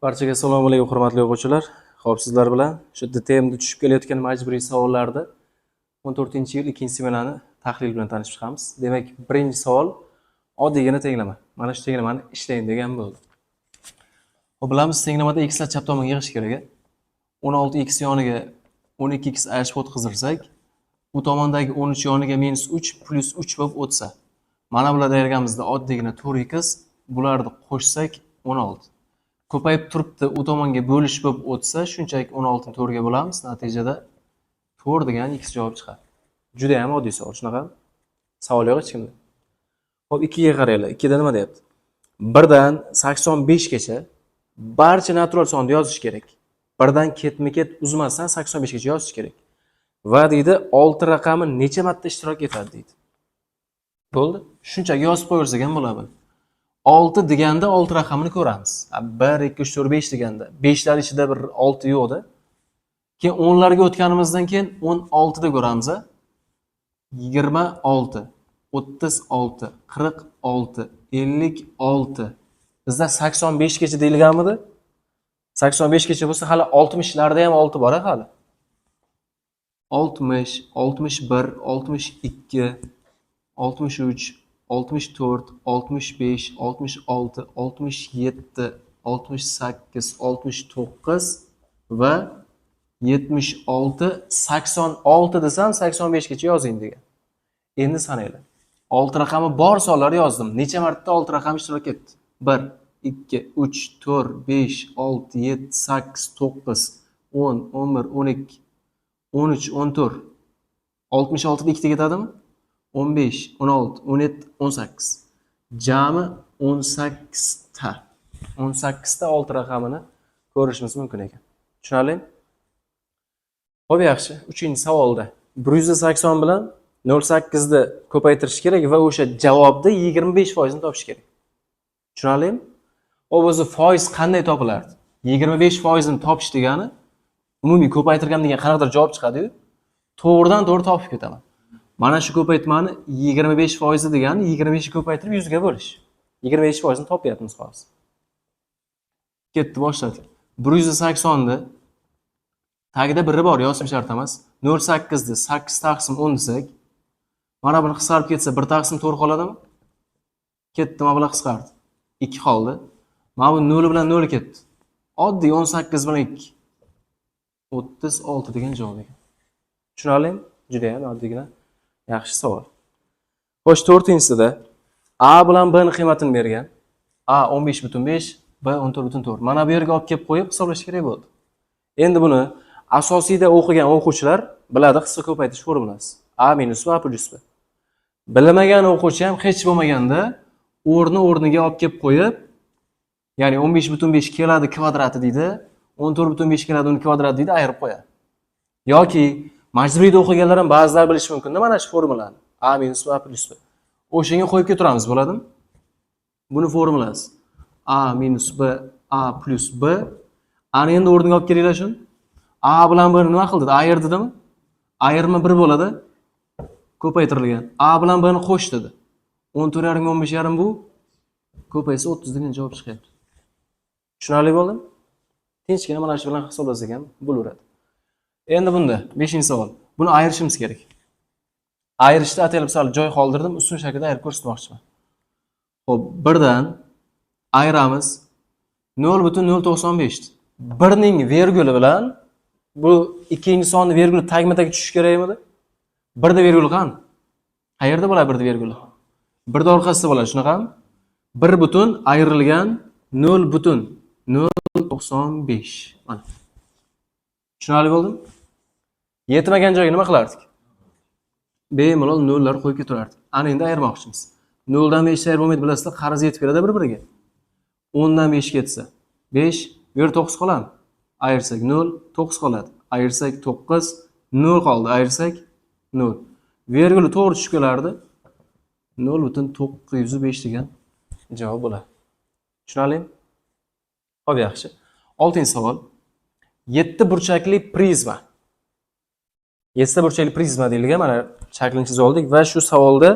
Barchaga assalomu alaykum, hurmatli o'quvchilar. Xo'p, sizlar bilan shu DTMda tushib kelayotgan majburiy savollarda 14-yil ikkinchi smenani tahlil bilan tanishib chiqamiz. Demak, birinchi savol oddiygina tenglama. Mana shu tenglamani ishlang degan bo'ldi. Xo'p, bilamiz, tenglamada x lar chap tomonga yig'ish kerak. 16x yoniga 12x ayirishib o'tkazdirsak, bu tomondagi 13 yoniga minus 3 plus 3 bo'lib o'tsa, mana bularni ayirganimizda oddiygina 4x, bularni qo'shsak 16. Ko'payib turibdi, u tomonga bo'lish bo'lib o'tsa, shunchaki 16 ni 4 ga bo'lamiz, natijada 4 degan x javob chiqadi. Juda ham oddiy savol, shunaqami? Savol yo'q hech kimda. Xo'p, 2 ga qaranglar. 2 da nima deyapti? 1 dan 85 gacha barcha natural sonni yozish kerak. Birdan ketma-ket uzmasdan 85 gacha yozish kerak. Va deydi, 6 raqami necha marta ishtirok etadi deydi. Bo'ldi. Shunchaki yozib qo'yaversak ham bo'ladi. 6 deganda 6 raqamini ko'ramiz. 1, 2, 3, 4, 5 deganda 5 lar ichida bir 6 yo'qda. Keyin 10 larga o'tganimizdan keyin 16 da ko'ramiz. 26, 36, 46, 56. Bizda 85 gacha deyilganmidi? 85 gacha bo'lsa, hali 60 larda ham 6 bor hali. 60, 61, 62, 63, 64, 65, 66, 67, 68, 69 va 76, 86 desam, 85 gacha yozing degan. Endi sananglar. 6 raqami bor sonlarni yozdim. Necha marta 6 raqam ishtirok etdi? 1, 2, 3, 4, 5, 6, 7, 8, 9, 10, 11, 12, 13, 14. 66 da ikkita ketadimi? 15, 16, 17, 18. Jami 18 ta. 18 ta 6 raqamini ko'rishimiz mumkin ekan. Tushunarlimi? Xo'p, yaxshi. 3-savolda 180 bilan 0.8 ni ko'paytirish kerak va o'sha javobda 25% ni topish kerak. Tushunarlimi? Xo'p, o'zi foiz qanday topilardi? 25% ni topish degani umumiy ko'paytirgandan keyin qanaqadir javob chiqadi-yu, to'g'ridan to'g'ri topib ketaman. Mana shu ko'paytmani 25% degani 25 ni ko'paytirib 100 ga bo'lish. 25% ni topyapmiz hozir. Ketdi, boshladik. 180 ni tagida biri bor, yozishim shart emas. 0.8 ni 8 taqsim 10 desak, mana buni qisqarib ketsa 1 taqsim 4 qoladimi? Ketdi, mana bular qisqardi. 2 qoldi. Mana bu 0 bilan 0 ketdi. Oddiy 18 bilan 2. 36 degan javob ekan. Tushunarlimi? Juda ham oddiygina yaxshi savol. Xo'sh, to'rtinchisida A bilan B ni qiymatini bergan. A 15.5, B 14.4. Mana bu yerga olib kelib qo'yib hisoblash kerak bo'ldi. Endi buni asosiyda o'qigan o'quvchilar biladi qisqa ko'paytirish formulasi. A minus B, A plyus B. Bilmagan o'quvchi ham hech bo'lmaganda o'rni o'rniga olib kelib qo'yib, ya'ni 15.5 keladi kvadrati deydi, 14.5 keladi uni kvadrati deydi, ayirib qo'yadi. Yoki majburiyda o'qiganlar ham ba'zilar bilishi mumkin mana shu formulani. A minus B, A plyus B. O'shanga qo'yib keturamiz, bo'ladimi? Buni formulasi A minus B, A plyus B. Ani endi o'rniga olib kelinglar shuni. A bilan B nima qildi? Ayirdimi? Ayirma 1 bo'ladi. Ko'paytirilgan. A bilan B ni qo'sh dedi. 14,5 15,5 bu ko'paysa 30 degan javob chiqyapti. Tushunarli bo'ldimi? Tinchgina mana shu bilan hisoblasak ham bo'laveradi. Endi bunda 5-savol. Buni ayirishimiz kerak. Ayirishda ataylab sal joy qoldirdim, ustun shaklida ayirib ko'rsatmoqchiman. Xo'p, birdan ayiramiz 0.095. Birning verguli bilan bu ikkinchi sonni verguli tagma-tag tushishi kerakmidi? Birda vergul qani? Qayerda bo'ladi birda verguli? Birda orqasida bo'ladi, shunaqami? 1 butun ayrilgan 0.095. Mana. Tushunarli bo'ldimi? Yetmagan joyga nima qilardik? Bemalol nollar qo'yib ketaverardik. Ana endi ayirmoqchimiz. 0 dan 5 ayirib bo'lmaydi, bilasizlar, qarz yetib keladi bir-biriga. 10 dan 5 ketsa 5, bu yerda 9 qoladimi? Ayirsak 0, 9 qoladi. Ayirsak 9, 0 qoldi. Ayirsak 0. Verguli to'g'ri tushib kelardi. 0.905 degan javob bo'ladi. Tushunarlimi? Xo'p, yaxshi. 6-savol. 7 burchakli prizma. 7 burchakli prizma deyilgan, mana shaklini chizib oldik va shu savolda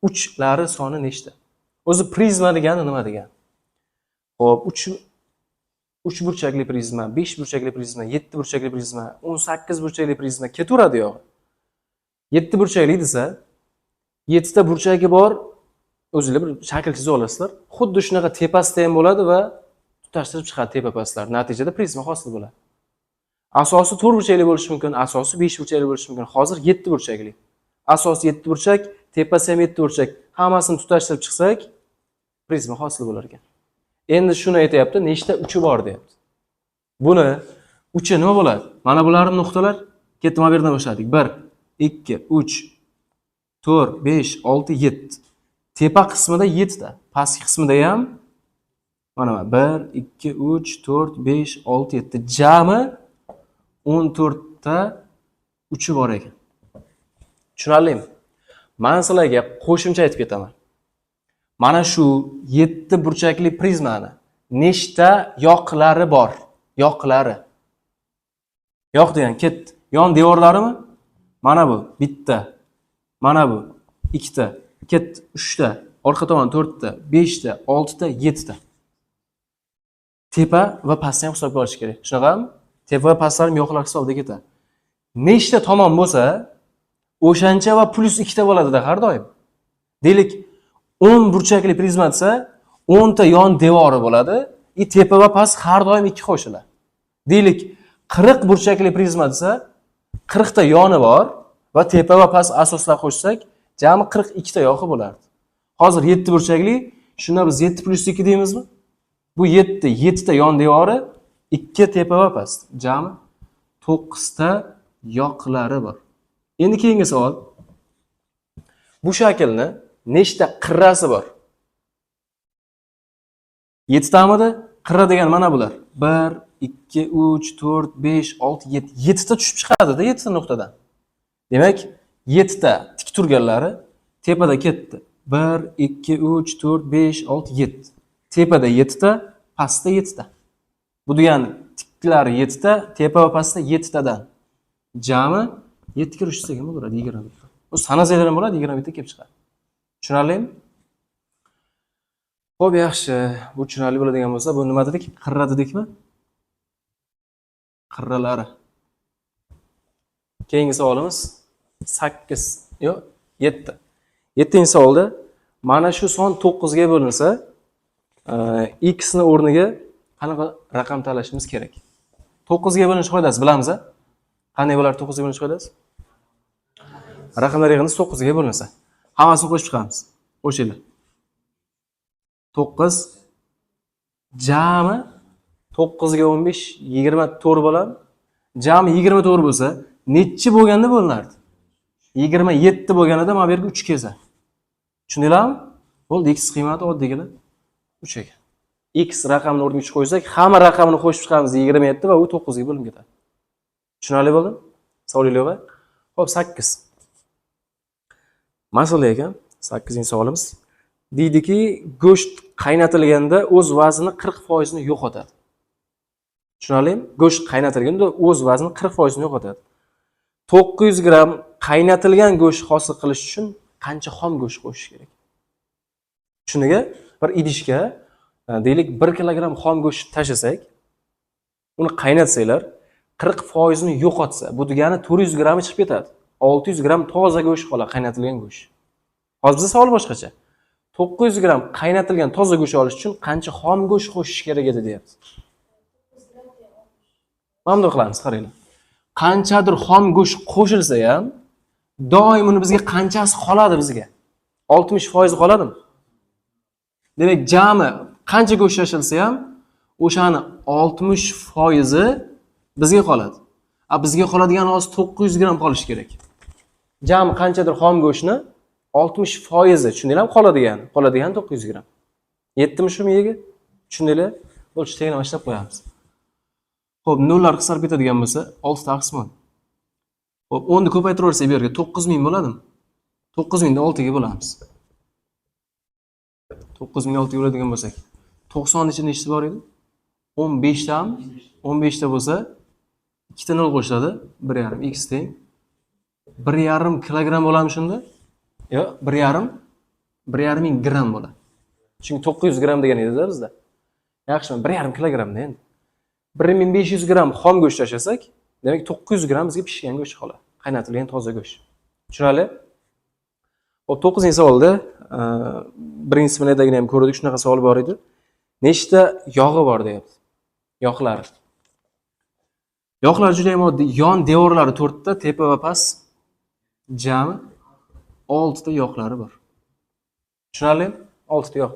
uchlari soni nechta? O'zi prizma degani nima degani? Xo'p, uch 3 burchakli prizma, 5 burchakli prizma, 7 burchakli prizma, 18 burchakli prizma ketaveradi yo'q. 7 burchakli desa, 7 ta burchagi bor, o'zinglar bir shakl chiza olasizlar. Xuddi shunaqa tepasida ham bo'ladi va tutashtirib chiqadi tepa pastlar. Natijada prizma hosil bo'ladi. Asosi 4 burchakli bo'lishi mumkin, asosi 5 burchakli bo'lishi mumkin. Hozir 7 burchakli. Asosi 7 burchak, tepasi ham 7 burchak. Hammasini tutashtirib chiqsak, prizma hosil bo'lar ekan. Endi shuni aytyapti, nechta uchi bor deyapti. Buni uchi nima bo'ladi? Mana bularning nuqtalar ketdi, mana bu yerdan boshladik. 1, 2, 3, 4, 5, 6, 7. Tepa qismida 7 ta, pastki qismida ham mana 1, 2, 3, 4, 5, 6, 7. Jami 14 ta uchi bor ekan. Tushunarlimi? Men sizlarga qo'shimcha aytib ketaman. Mana shu 7 burchakli prizmani nechta yoqlari bor? Yoqlari. Yoq degan ketdi. Yon devorlarimi? Mana bu bitta. Mana bu ikkita. Ketdi uchta. Orqa tomon to'rtta, beshta, oltita, yettita. Tepa va pastni ham hisobga olish kerak. Shunaqami? Tepa va pastlar ham yoqlar hisobida ketadi. Nechta tomon bo'lsa, o'shancha va plyus ikkita bo'ladida har doim. Deylik, 10 burchakli prizma desa, 10 ta yon devori bo'ladi, и tepa va past har doim 2 qo'shiladi. Deylik, 40 burchakli prizma desa, 40 ta yoni bor va tepa va past asoslar qo'shsak, jami 42 ta yoqi bo'lardi. Hozir 7 burchakli, shunda biz 7 plyus 2 deymizmi? Bu 7, 7 ta yon devori, 2 tepa va past. Jami 9 ta yoqlari bor. Endi keyingi savol. Bu shaklni nechta qirrasi bor? 7 tamidi? Qirra degan mana bular. 1, 2, 3, 4, 5, 6, 7. 7 ta tushib chiqadi-da 7 ta nuqtadan. Demak, 7 ta tik turganlari tepada ketdi. 1, 2, 3, 4, 5, 6, 7. Tepada 7 ta, pastda 7 ta. Bu degani tiklari 7 ta, tepa va pastda 7 tadan. Jami 7 ga 3 degan bo'ladi 21 ta. Bu sanasanglar ham bo'ladi, 21 ta kelib chiqadi. Tushunarlimi? Xo'p, yaxshi. Bu tushunarli bo'ladigan bo'lsa, bu nima dedik? Qirra dedikmi? Qirralari. Keyingi savolimiz 8, yo'q, 7. 7-savolda mana shu son 9 ga bo'linsa, x ni o'rniga qanaqa raqam tanlashimiz kerak? 9 ga bo'linish qoidasi bilamiz a? Qanday bo'lar 9 ga bo'linish qoidasi? Raqamlar yig'indisi 9 ga bo'linsa, hammasini qo'shib chiqamiz. Qo'shinglar. 9 jami 9 ga 15 24 bo'ladi. Jami 24 bo'lsa, nechi bo'lganda bo'linardi? 27 bo'lganida mana bu yerga 3 kelsa. Tushundinglarmi? Bo'ldi, x qiymati oddiygina 3 ekan. X raqamini o'rniga 3 qo'ysak, hamma raqamini qo'shib chiqamiz 27 va u 9 ga bo'linib ketadi. Tushunarli bo'ldimi? Savolingiz yo'q? Xo'p, 8. Masala ekan, 8-savolimiz. Deydiki, go'sht qaynatilganda o'z vaznini 40% ni yo'qotadi. Tushunarlimi? Go'sht qaynatilganda o'z vaznini 40% ni yo'qotadi. 900 gramm qaynatilgan go'sht hosil qilish uchun qancha xom go'sht qo'shish kerak? Shuniga bir idishga deylik 1 kilogramm xom go'sht tashlasak, uni qaynatsanglar, 40% ni yo'qotsa, bu degani 400 grammi chiqib ketadi. 600 gramm toza go'sht qoladi, qaynatilgan go'sht. Hozir bizda savol boshqacha. 900 gramm qaynatilgan toza go'sht olish uchun qancha xom go'sht qo'shish kerak edi deyapti. Mana bunday qilamiz, qaranglar. Qanchadir xom go'sht qo'shilsa ham, doim uni bizga qanchasi qoladi bizga? 60% qoladimi? Demak, jami qancha go'sht tashlansa ham, o'shani 60% bizga qoladi. A bizga qoladigan hozir 900 gramm qolishi kerak. Jami qanchadir xom go'shtni 60%, tushundinglarmi? Qoladigan, qoladigan 900 gramm. Yetdimi shu miyaga? Tushundinglar? Bo'ldi, shu tagini ishlab qo'yamiz. Xo'p, nollar qisqarib ketadigan bo'lsa, 6 taqsim 10. Xo'p, 10 ni ko'paytiraversak bu yerga 9000 bo'ladimi? 9000 ni 6 ga bo'lamiz. 9000 ni 6 ga bo'ladigan bo'lsak, 90 ichida nechta bor edi? 15 tami? 15 ta bo'lsa, ikkita nol qo'shiladi, 1,5 x teng 1,5 kilogramm bo'ladimi shunda? Yo'q, 1,5 ming gramm bo'ladi. Chunki 900 gramm degan edi-da bizda. Yaxshi, 1,5 kilogrammda endi. 1500 gramm xom go'sht tashlasak, demak 900 gramm bizga pishgan go'sht qoladi. Qaynatilgan toza go'sht. Tushunarli? Xo'p, 9-savolda birinchi smenadagini ham ko'rdik, shunaqa savol bor edi. Nechta yog'i bor deyapti. Yoqlari. Yoqlar juda ham oddiy. Yon devorlari 4 ta, tepa va past jami 6 ta yoqlari bor. Tushunarli? 6 ta yoq.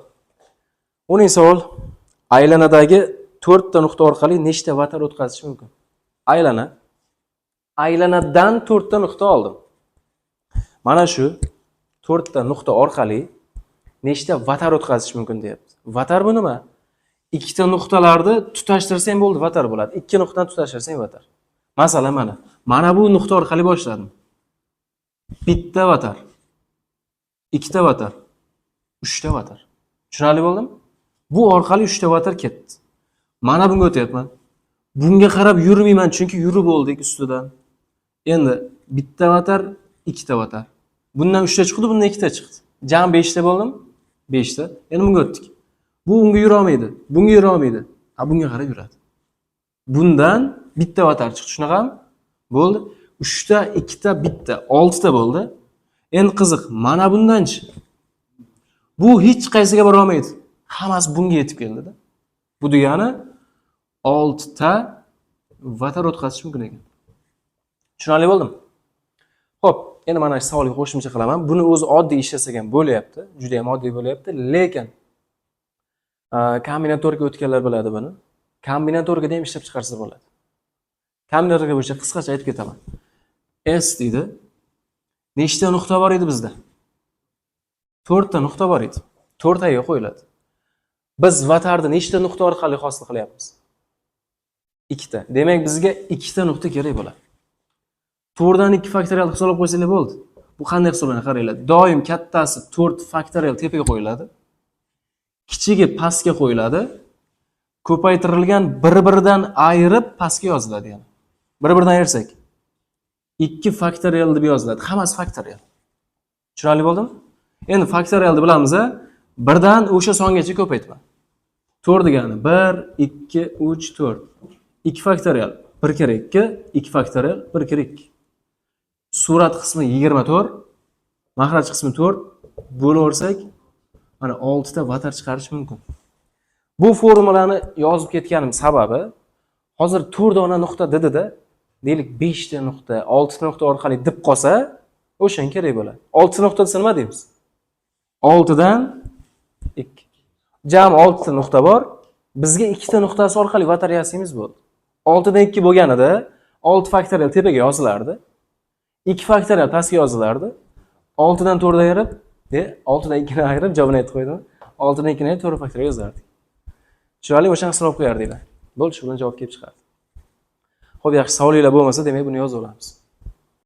10-savol. Aylanadagi 4 ta nuqta orqali nechta vatar o'tkazish mumkin? Aylana. Aylanadan 4 ta nuqta oldim. Mana shu 4 ta nuqta orqali nechta vatar o'tkazish mumkin deyapti. Vatar bu nima? Ikkita nuqtalarni tutashtirsang bo'ldi, vatar bo'ladi. Ikki nuqtani tutashtirsang vatar. Masalan, mana. Mana bu nuqta orqali boshladim. Bitta vatar. Ikkita vatar. Uchta vatar. Tushunarli bo'ldimi? Bu orqali uchta vatar ketdi. Mana bunga o'tyapman. Bunga qarab yurmayman, chunki yurib bo'ldik ustidan. Endi bitta vatar, ikkita vatar. Bundan uchta chiqdi, bundan ikkita chiqdi. Jami 5 ta bo'ldimi? 5 ta. Endi bunga o'tdik. Bu unga yura olmaydi, bunga yura olmaydi. Ha, bunga qarab yuradi. Bundan bitta vatar chiqdi, shunaqami? Bo'ldi. 3 ta, ikkita, bitta, 6 ta bo'ldi. Endi qiziq, mana bundanchi? Bu hech qaysiga bora olmaydi. Hammasi bunga yetib keldida. Bu degani 6 ta vatar o'tkazish mumkin ekan. Tushunarli bo'ldimi? Xo'p, endi mana shu savolga qo'shimcha qilaman. Buni o'zi oddiy ishlasak ham bo'lyapti, juda ham oddiy bo'lyapti, lekin kombinatorika o'tganlar biladi buni. Kombinatorikada ham ishlab chiqarsa bo'ladi. Kombinatorika bo'yicha qisqacha aytib ketaman. S deydi. Nechta nuqta bor edi bizda? To'rtta nuqta bor edi. To'rttaga qo'yiladi. Biz vatarni nechta nuqta orqali hosil qilyapmiz? Ikkita. Demak, bizga ikkita nuqta kerak bo'ladi. To'rtdan 2 faktorial hisoblab qo'ysanglar bo'ldi. Bu qanday hisoblanadi qaranglar. Doim kattasi 4 faktorial tepaga qo'yiladi. Kichigi pastga qo'yiladi. Ko'paytirilgan bir-biridan ayirib pastga yoziladi yana. Bir-biridan ayirsak 2 faktorial deb yoziladi. Hammasi faktorial. Tushunarli bo'ldimi? Endi faktorialni bilamiz, a? Birdan o'sha songacha ko'paytma. 4 degani 1, 2, 3, 4. 2 faktorial 1 kere 2, 2 faktorial 1 kere 2. Surat qismi 24, mahraj qismi 4 bo'laversak, mana 6 ta vatar chiqarish mumkin. Bu formulani yozib ketganim sababi hozir 4 dona nuqta dedida, deylik 5 ta nuqta, 6 ta nuqta orqali deb qolsa, o'shanga kerak bo'ladi. 6 nuqta desa nima deymiz? 6 dan 2. Jami 6 ta nuqta bor. Bizga 2 ta nuqtasi orqali vatar yasaymiz bo'ldi. 6 dan 2 bo'lganida 6 faktorial tepaga yozilardi. 2 faktorial pastga yozilardi. 6 dan 4 ayirib, 6 dan 2 ni ayirib javobini aytib qo'ydim. 6 dan 2 ni ayirib 4 faktorial yozardik. Tushunarli, o'shani hisoblab qo'yardinglar. Bo'ldi, shu bilan javob kelib chiqardi. Xo'p, yaxshi, savolinglar bo'lmasa, demak buni yozib olamiz.